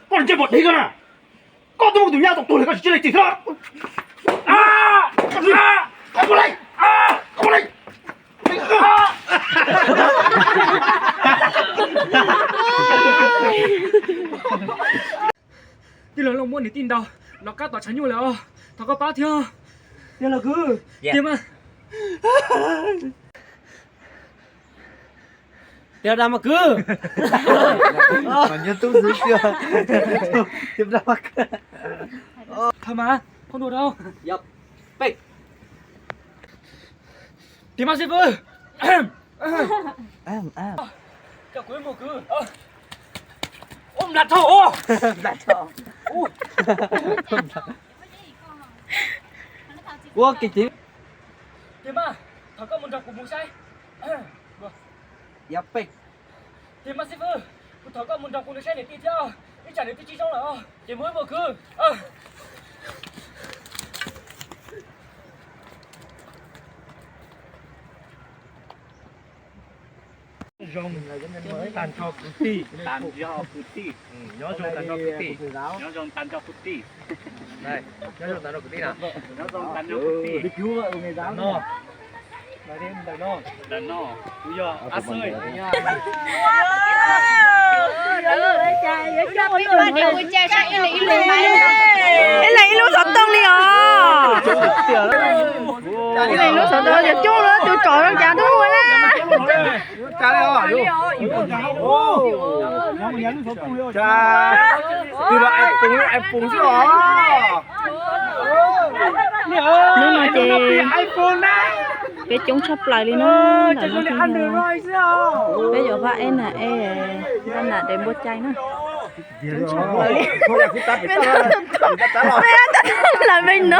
Koj ntsej muag dev koj na, koj twb muab tus nyab tau tuag lawm koj tsis cia li txim thiab. Tij laug Looj muab niam tij ntaus los kab tom tshav nyuj lawm os, thov koj pab thiab. Tiag los kwv. Tiag mas. Tiag da mas kwv. Nyob tub xwb tiag. Tiag da mas kwv. Thov mas, không đùa đâu. Tiag mas xib fwb. Coj kuv ib mus kwv. Ub, nplas dhau. Ua kiag cev. Tiag mas, thov koj mus nrog kuv mus saib. Yog peb. Tiag mas xib fwb, kuv thov koj mus nrog kuv saib niam tij thiab, ib tsam niam tij tsis zoo lawm ces mus ib mus kwv. Zoo tag nrho kwv tij. Tag nrho kwv tij. Nyob zoo tag nrho kwv tij. Nyob zoo tag nrho kwv tij. Nyob zoo tag nrho kwv tij na. Nyob zoo tag nrho kwv tij. No. Ntawm no, ntawm no kuv yog Ab Xwb. Ib leeg ib lub xov tooj li os. Ib leeg ib lub xov tooj, coob lawm tus tsov zoo cas twb ua na. Hnub no ces peb coob tshaj plaws li na. Ntawm no ces peb yuav pab eb na, eb, pab na dev npua cai na. Peb tab tom lawv peb no.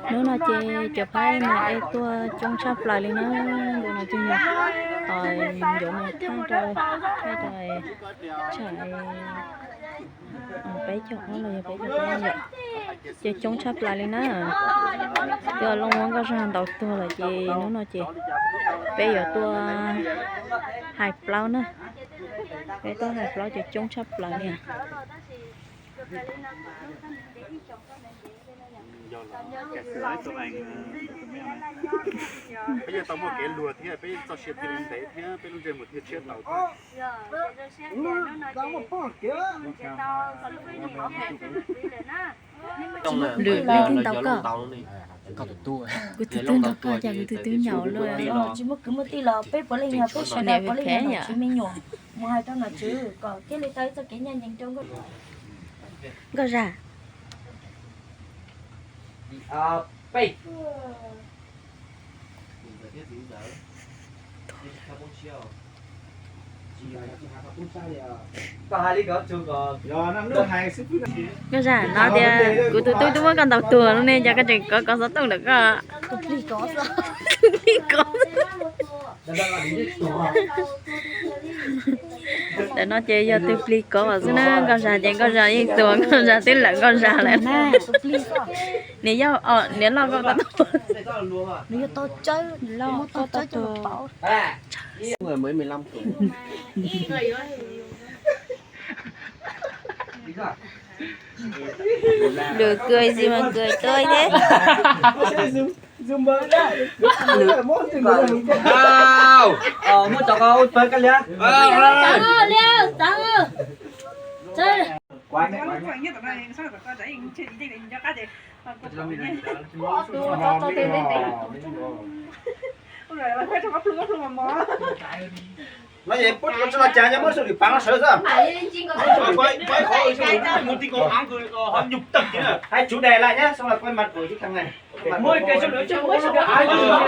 Hnub no ces cov pab na eb tuaj coob tshaj plaws li na. Ntawm no ces yog, yuav mus thaj rau, thaj rau, tsam peb caug ob los yog peb caug plaub yom. Ces coob tshaj plaws li na. Twb Looj muab Nkauj Zaj ntaus tuag lawm ces hnub no ces peb yuav tuaj hais plaub na. Peb tuaj hais plaub ces coob tshaj plaws li. Peb yeej tau muaj kev luag thiab, peb txoj sia thiaj li ntev thiab peb lub ntsej muag thiaj tshiab tau thiab. Lwm leej twg ntaus koj? Kuv tus twg ntaus koj cas kuv tus twg nyaum luaj? Tsis muaj kwv muaj tij los peb puav leej yog peb sawv daws puav leej yog nom tswv me nyuam mus hais rau nom tswv kom thiaj li tau ib txoj kev ncaj ncees rau Nkauj Zaj. Nkauj Zaj, no tias kuv tus tub twb muab koj ntaus tuag no ne, cas koj tseem kov kov xov tooj ntawm koj? Tus plig kov. Ntawm no ces yog tus plig kov xwb na, Nkauj Zaj ces Nkauj Zaj yeej tuag, Nkauj Zaj twb lawm Nkauj Zaj lawm. Niam yau, niam loj koj tau tuag. Lwm kws xis mas kws tuaj thiab. Muab cov ko ua pawg koj liab. No es puab tsi los cas nyob muab sawv lwm pav no sawv xwb. Hais tswv dais lawm nyab, sawv los puab mas tuam tib teev ne. Muab ke sawv lwm, muab sawv lwm.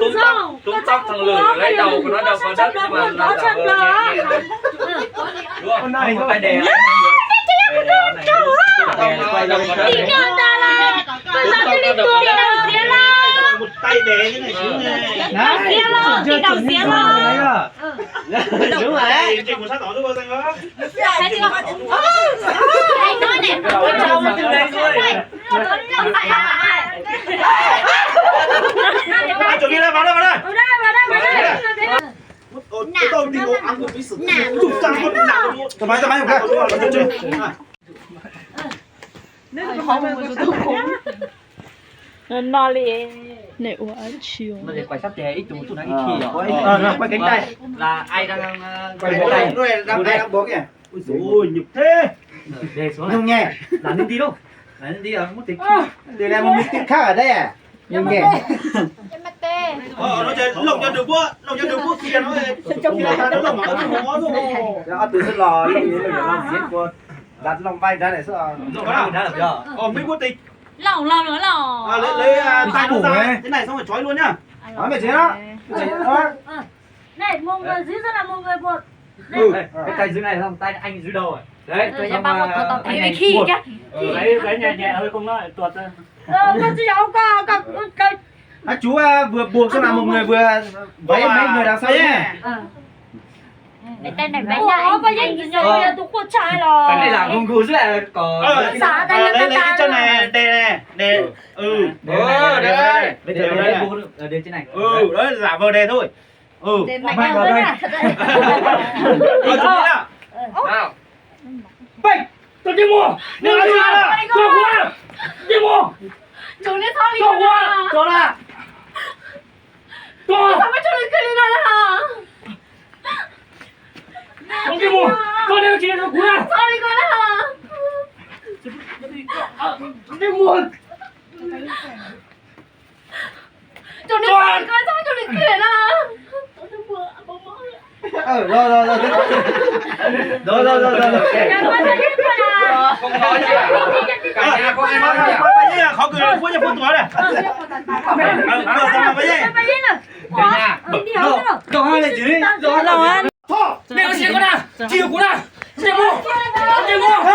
Đúng tóc, đúng tóc thằng lười lấy đầu của nó đầu vào đất nhưng mà nó giả vờ nhẹ nhẹ. Đúng không? Không có tay đè. Đè, đè, đè. Một tay đè như này xuống nè. Đúng rồi đấy. Trên một sát tỏ tôi bao giờ đó. Ôi, tôi đi ngủ ăn một tí sữa. Tụi tao có nặng luôn. Tao mày, tao mày không khác. Nó no li. Này ua áo chiều. Nó phải sắp thì ít tụi, tụi nó ít khi rồi. Ờ, rồi, quay cánh tay. Là ai đang, ờ, quay cánh tay. Ui dồi ôi, nhục thế. Nhung nhé. Làm nên đi đâu? Làm nên đi, ờ, không có tiền. Đi làm một tí khác ở đây à? Nhung nhé. Ờ, nó chơi lồng cho Trung Quốc, lồng cho Trung Quốc kia nó, kia nó lồng máu, nó máu luôn. Rồi, từ xưa lò, lồng gì, lồng gì, lồng diễn của, đặt lồng vai ra này xưa. Lồng vai ra là giờ. Ờ, Mỹ quốc tịch. Lồng, lồng, lồng, lồng. À, lấy, lấy, à, tay nó ra, thế này xong rồi trói luôn nhá. Nói về chiến đó. Này, một người dưới rất là một người buộc. Ê, cái tay dưới này xong tay anh dưới đầu rồi. Đấy, xong, à, anh này buộc. Đấy, đấy, nhẹ nhẹ thôi, không nói, tuột ra. Ờ, con chỉ có, con, con, con. Các chú, à, vừa buộc xong là một người vừa vẫy mấy người đằng sau nhé. Ờ. Cái tay này vẫy lại, anh, anh. Cái này là gù gù xíu là có. Ờ, ờ, lấy, lấy cái chân này đè này, đè. Ừ. Ờ, đấy, đấy, đấy. Bây giờ đè, đè, đè, đè trên này. Ừ, đấy, giả vờ đè thôi. Ừ. Để mạnh vào đây. Ờ, chụp đi nào. Nào. Pej, tau ntsej muag. Nws tsis tau huv. Ntsej muag. Tau huv, tau na. Tau. Tau ntsej muag. Koj neb tsis tau kuv na. Ntsej muag. Tau ntsej muag. Rồi, rồi, rồi, rồi. Rồi, rồi, rồi, rồi, rồi. Khó gửi phút cho phút tuần này. Ờ, ờ, ờ, ờ, ờ. Ủa? Đi đâu? Đâu? Thọ, neb ua si koj na, tsis yog kuv na. Ntsej muag, ntsej muag.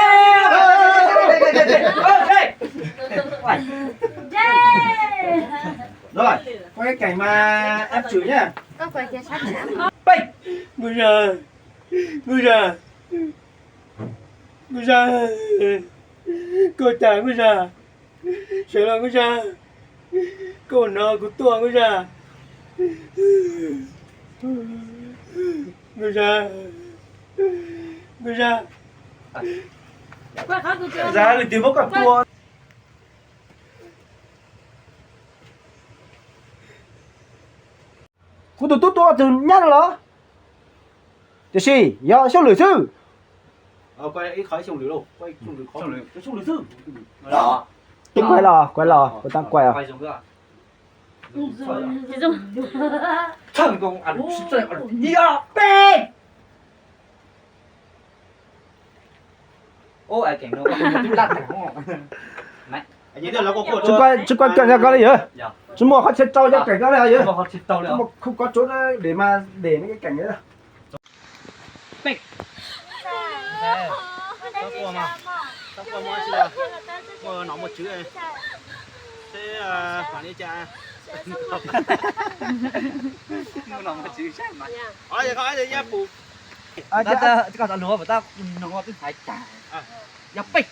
Rồi, có cái cảnh mà em chửi nhá. Pej, Nkauj Zag, Nkauj Zag, Nkauj Zag, koj cas Nkauj Zag, sawv los Nkauj Zag, koj ua no kuv tuaj Nkauj Zag, Nkauj Zag, Nkauj Zag. Zag, leej twg muab koj tua? Kuv tus tub tua tus nyab no los? Tiam sis yog xyooj lwm xwb. Twb kuav los, kuav los, kuv tau kuav os. Tsis kuav, tsis kuav keem rau koj li yog. Tsis muaj qhov txhia rau cov keem koj li yog. Tsis muaj khu kov tsuav để mà để mấy cái cảnh đấy đâu. Pej. Txhob quaj mas, txhob quaj, muaj ib txhia, muaj nom muaj tswv, seb mam li cas. Muaj nom muaj tswv saib mas. Koj los luag mas tab no twb hais cas. Yog pej.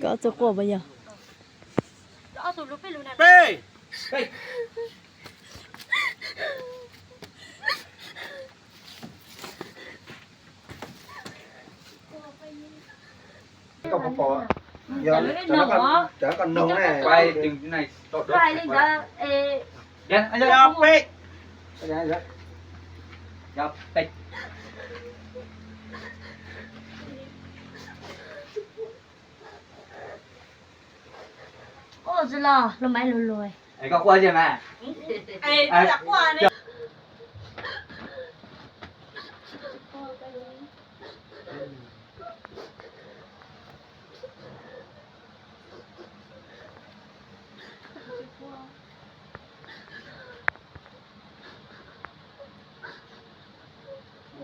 Koj txawj quaj puas yog? Pej. Koj pom pom, yog cov koj noog ne. Peb. Ua tsis los, los maiv lug lug. Koj quaj thiab mas.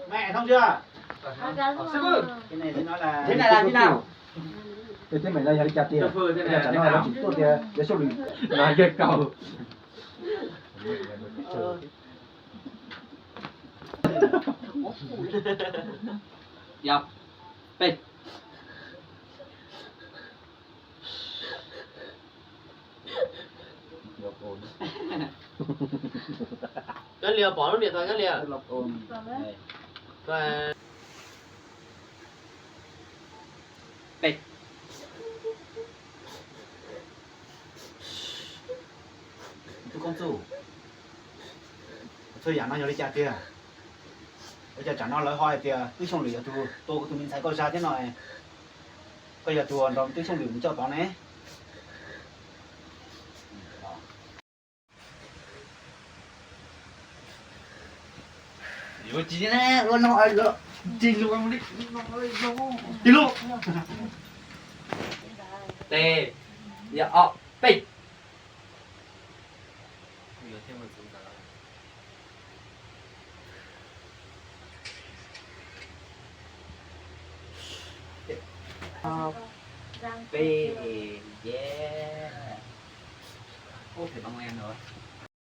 Mẹ thông chưa? Cái này thì nó là Thế này là như nào? Ê, thế mày là yog li cas tiag? Yog tsam no lawv tsis tuaj tias yog xyoo lwm no yog kaus. Yog peb. Kab lia pom lub niam tais kab lia. Peb. Tub Koob Txuj, txhua yam no yog li cas tiag? Ua cas tsam no lawv ho hais tias Tub Xyooj Lwm yog tus tua kuv tus me ntxhais koj zaj thiab no, koj yog tus nrog Tub Xyooj Lwm mus coj tod ne? Yuav tsis ua no, tsis luag li. Tes, yog ob peb. Peb, yeb. Ub, phem no no.